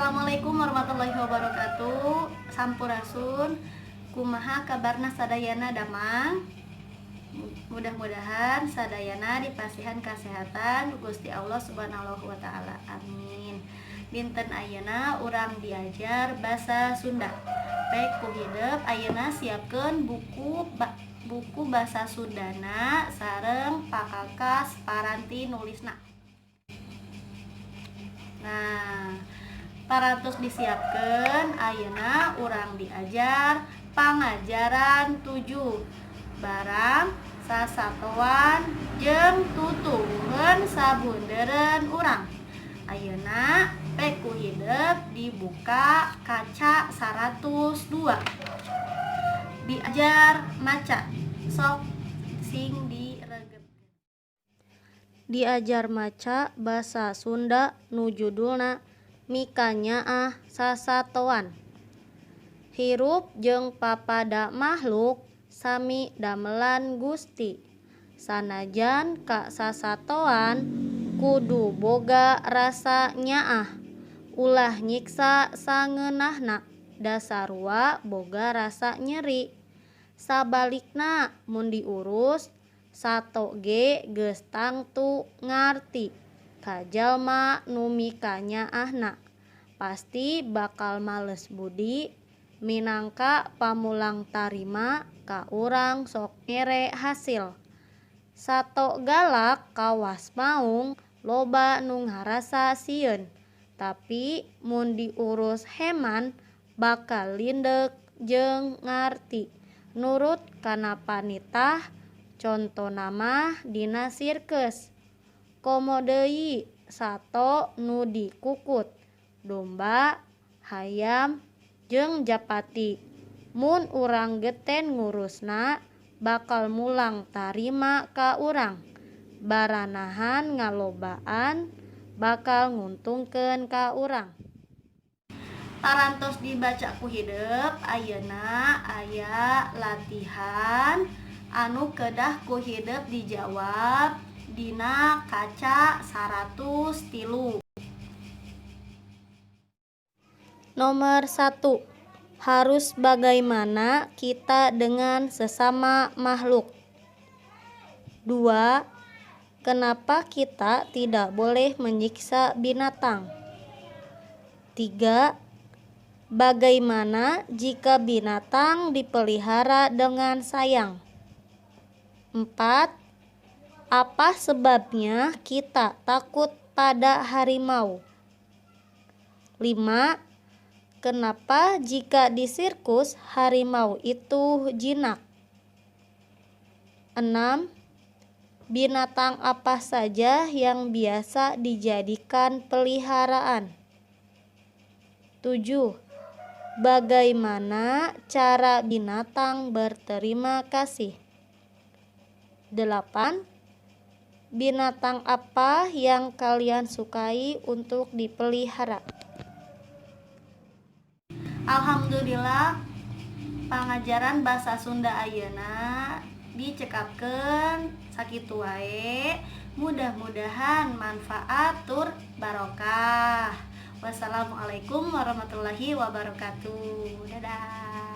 Assalamualaikum warahmatullahi wabarakatuh. Sampurasun. Kumaha kabarna sadayana, damang? Mudah-mudahan sadayana dipasihan kesehatan Gusti Allah Subhanahu wa taala. Amin. Dinten ayeuna urang diajar bahasa Sunda. Pek ku hidep ayeuna siapkeun buku bahasa Sundana sareng pakakas paranti nulisna. Nah, parantos disiapkeun, ayeuna urang diajar pangajaran 7, barang, sasatoan, jeung tutuwuheun sabundeureun urang. Ayeuna pek ku hidep dibuka kaca 102. Diajar maca, sok sing diregep. Diajar maca basa Sunda nu judulna Mikanyaah Sasatoan. Hirup jeung papada mahluk sami damelan Gusti. Sanajan ka sasatoan kudu boga rasa nyaah, ulah nyiksa sangeunahna, da sarua boga rasa nyeri. Sabalikna mun diurus, sato ge geus tangtu ngarti ka jalma nu mikanyaahna, pasti bakal males budi minangka pamulang tarima ka urang sok mere hasil. Sato galak kawas maung loba nu ngarasa sieun, tapi mun diurus heman bakal lindek jeung ngarti nurut kana panitah, contona mah dina sirkeus. Komo deui sato nu dikukut, domba, hayam, jeung japati, mun urang geten ngurusna bakal mulang tarima ka urang, baranahan ngalobaan bakal nguntungkeun ka urang. Parantos dibaca ku hidep, ayeuna aya latihan anu kedah ku hidep dijawab dina kaca 103. Nomor 1. Harus bagaimana kita dengan sesama makhluk? 2. Kenapa kita tidak boleh menyiksa binatang? 3. Bagaimana jika binatang dipelihara dengan sayang? 4. Apa sebabnya kita takut pada harimau? 5. Kenapa jika di sirkus harimau itu jinak? 6. Binatang apa saja yang biasa dijadikan peliharaan? 7. Bagaimana cara binatang berterima kasih? 8. Binatang apa yang kalian sukai untuk dipelihara? Alhamdulillah, pangajaran bahasa Sunda ayeuna dicekapkeun sakitu wae, mudah-mudahan manfaat tur barokah. Wassalamualaikum warahmatullahi wabarakatuh. Dadah.